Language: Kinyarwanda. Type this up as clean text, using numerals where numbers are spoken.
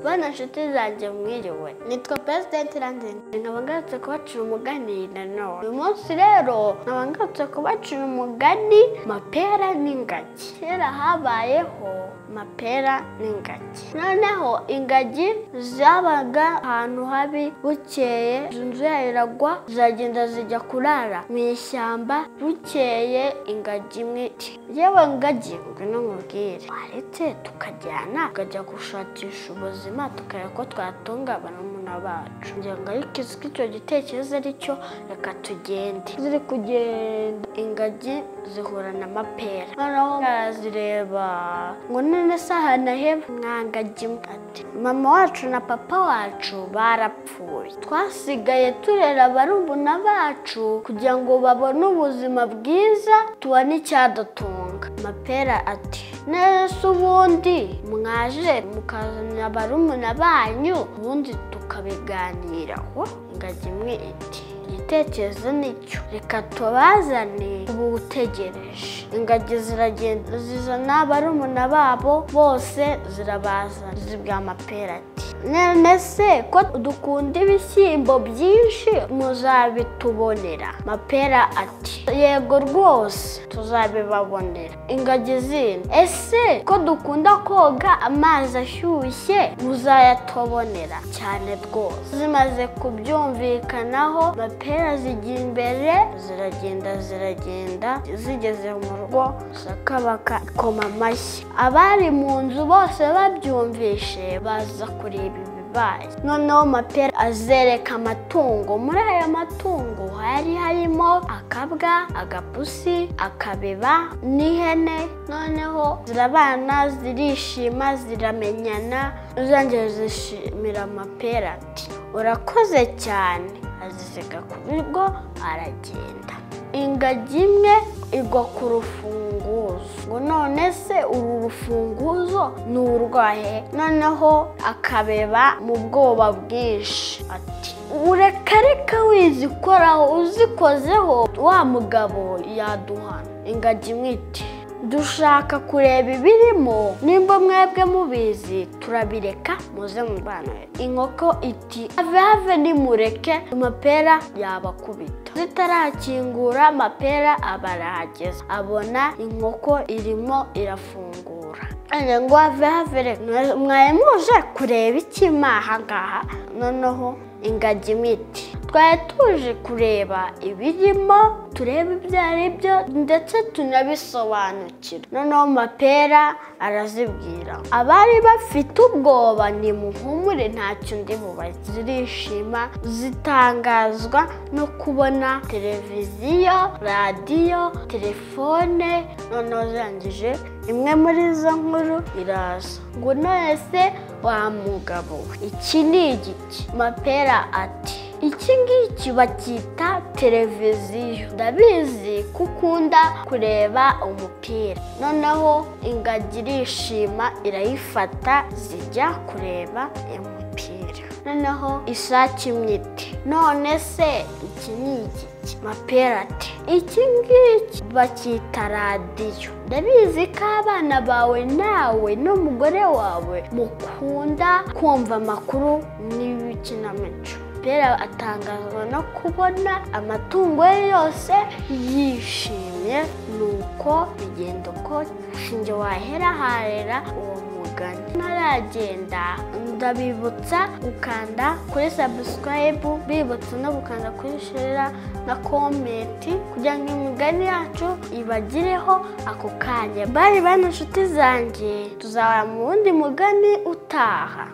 Bana nshuti zanjye mwiriwe, nitwa President Landry, nkaba ngarutse kubacira umugani nanone. Uyu munsi rero nkaba ngarutse kubacira umugani Mapera n'ingagi. Kera habayeho Mapera n'ingagi. Noneho ingagi zabaga ahantu habi, bukeye inzu yayo iragwa, ziragenda zijya kurara mu ishyamba. Bukeye ingagi imwe iti: "Yewe ngagi, ngwino nkubwire, waretse tukajyana tukajya gushakisha ubuzima, tukareba ko twatunga barumuna bacu." Ngira ngo ariko ko icyo gitekerezo ari cyo, reka tugende. Ziri kugenda ingagi zihura na Mapera, noneho arazireba ngo: "None se aha naheba mwangagi?" Ati: "Mama wacu na papa wacu barapfuye, twasigaye turera barumuna bacu kugira ngo babone ubuzima bwiza, tubone icyadutunga." Mapera ati: "Nese ubundi mwaje mukazana barumuna banyu, ubundi tukabiganiraho." Ingagi imwe iti: "Igitekerezo nicyo, reka tubazane, ubu utegereje." Ingagi ziragenda zizana barumuna babo bose, zirabazana, zibwira Mapera ati: "None se ko dukunda ibishyimbo byinshi, muzabitubonera?" Mapera ati: "Yego rwose tuzabibabonera." Ingagi zindi: "Ese ko dukunda koga amazi ashyushye, muzayatubonera?" "Cyane rwose." Zimaze kubyumvikanaho, Mapera zijya imbere, ziragenda ziragenda, zigeze mu rugo sakabaka ikoma amashyi. Abari mu nzu bose babyumvishe baza kureba ibibaye. Noneho Mapera azereka amatungo. Muri aya matungo hari harimo akabwa, agapusi, akabeba n'ihene. Noneho zirabana, zirishima, ziramenyana, zongera zishimira Mapera ati: "Urakoze cyane." Azisiga ku rugo aragenda. Ingagi imwe igwa ku rufunguzo, ngo: "None se uru rufunguzo ni urwahe?" Noneho akabeba mu bwoba bwinshi ati: "Ureka reka, wizikoraho, uzikozeho wa mugabo yaduhana." Ingagi imwe iti: "Dushaka kureba ibirimo, nimba mwebwe mubizi turabireka muze murwane." Inkoko iti: "Have have, nimureke, Mapera yabakubita." Zitarakingura, Mapera aba arahageze, abona inkoko irimo irafungura, ngo: "Have have, mwari muje kureba iki aha ngaha?" Noneho ingagi imwe iti: "Twari tuje kureba ibirimo, turebe ibyo ari byo ndetse tunabisobanukira." Noneho Mapera arazibwira: "Abari bafite ubwoba nimuhumure, ntacyo ndi bubaze." Zirishima, zitangazwa no kubona televiziyo, radiyo, telefone. Noneho zirangije, imwe muri izo nkuru iraza ngo: "None se wa mugabo we, iki ni igiki?" Mapera ati: "Iki ngiki bacyita televiziyo, ndabizi ko ukunda kureba umupira." Noneho ingagi irishima, irayifata, zijya kureba umupira. Noneho isake imwe iti: "None se iki ni igiki?" Mapera ati: "Iki ngiki bacyita radiyo, ndabizi ko abana bawe nawe n'umugore wawe mukunda kumva amakuru n'ibikinamico." Mapera atangazwa no kubona amatungo ye yose yishimye. Nuko bigenda uko shinge wahera harera uwo mugani. Ntaragenda, ndabibutsa gukanda kuri subscribe, bibutsa no gukanda kuri share na comment kugira ngo imigani yacu ibagireho ako kanya. Bari bana nshuti zanjye, tuzahora mu wundi mugani utaha.